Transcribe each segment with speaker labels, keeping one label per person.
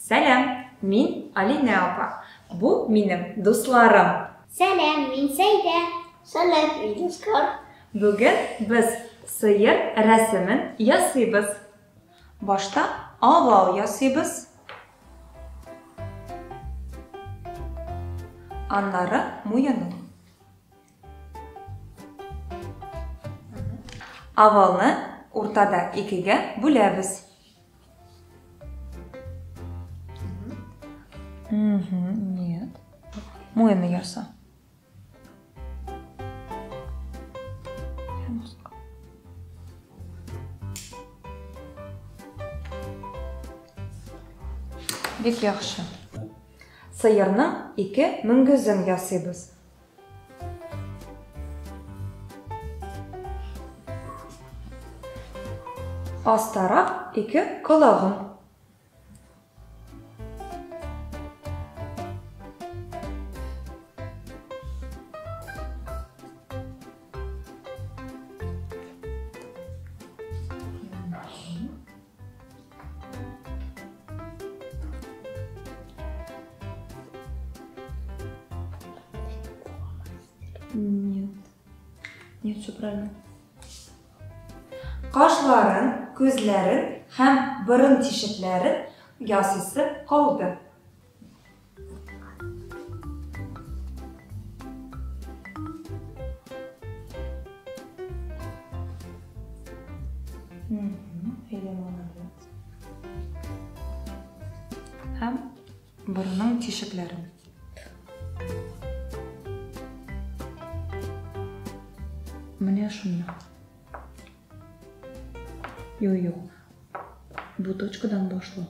Speaker 1: Сәлам, мин Алинә апа. Бу минем дусларым.
Speaker 2: Сәлам, мин Сәйдә.
Speaker 3: Сәлам, мин Оскар.
Speaker 1: Бүген без сыер рәсемен ясыйбыз. Башта овал ясыйбыз. Аннары муенын. Овалны уртада икегә бүләбез. Угу, нет. Муены яса. Бик яхшы. Сыерның ике мөгезен ясыйбыз. Астарак ике колагын. Нет. Нет, все правильно. Кашларын, күзләрен һәм борын тишекләрен ясыйсы калды. Әйдә, молодец. Һәм борынның тишекләрен. Менә шуны. Юк, юк. Бу точкадан башла.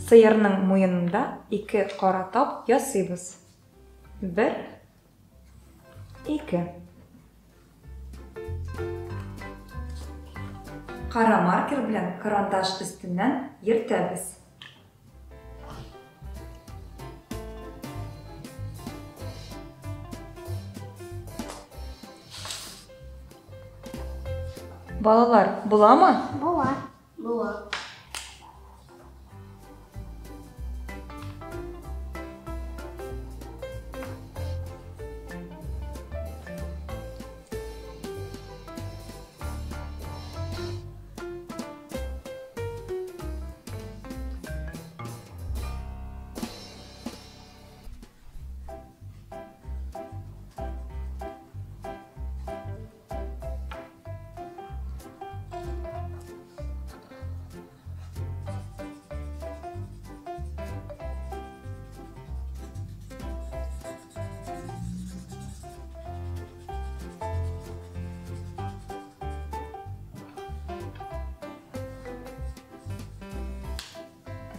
Speaker 1: Сыерның муенында ике кара тап ясыйбыз. Бер, ике. Кара маркер белән карандаш өстеннән йөртәбез. Балалар, буламы?
Speaker 2: Була.
Speaker 3: Була.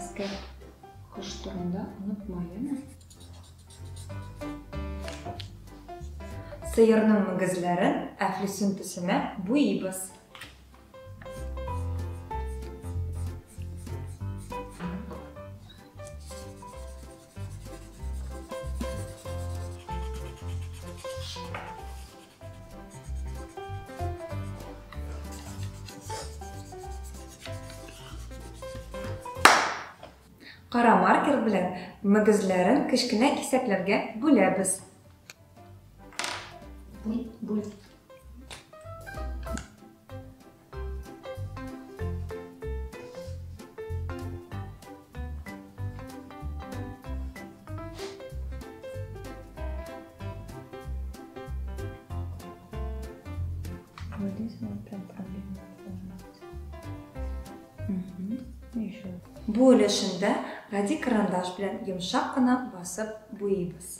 Speaker 1: Әскәр, кош турында онытма, яме? Сыерның мөгезләрен әфлисун төсенә буйыйбыз. Кара маркер белән мөгезләрен кечкенә кисәкләргә бүләбез. Бүл, бүл. Вот здесь вот прям проблема должна быть. Угу. Еще. Бу өлешендә гади карандаш белән йомшак кына басып буйыйбыз.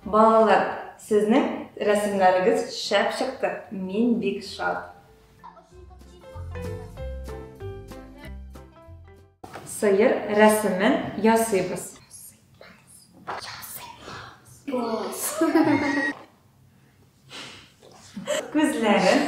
Speaker 1: Балалар, сезнең рәсемнәрегез шәп чыкты. Мин бик шат. Сыер рәсемен ясыйбыз. Күзләрен.